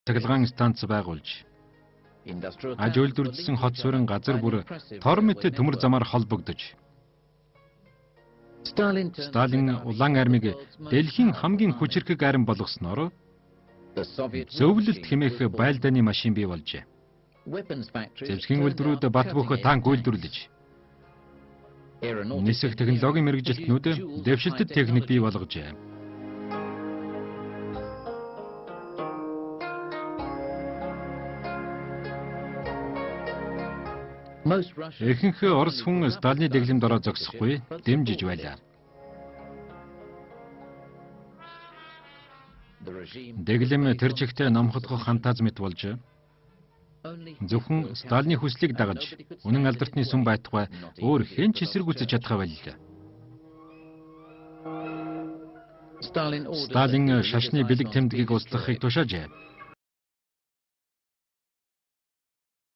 Цахилгаан станц байгуулж, аж үйлдвэрлэсэн хот суурин газар бүр тор мэт төмөр замаар холбогдож, Сталин улаан армийг дэлхийн хамгийн хүчирхэг арми болгосноор зөвлөлт хэмээх байлдааны машин бий болжээ. Зэвсгийн үйлдвэрүүд бат бөх танк үйлдвэрлэж, нисэх технологийн мэргэжилтнүүд дэвшилтэт техник бий болгожээ. Ихэнх Орос хүн Сталины дэглэмд ороо зогсохгүй дэмжиж байлаа. Дэглэм тэр чигтээ номхотгох хантааз мэт болж, зөвхөн Сталины хүслийг дагаж үнэн алдартны сүм байтугай өөр хэн ч эсэргүүцэж чадхаа боллоо. Сталин шашны бэлэг тэмдгийг услахыг тушаажээ.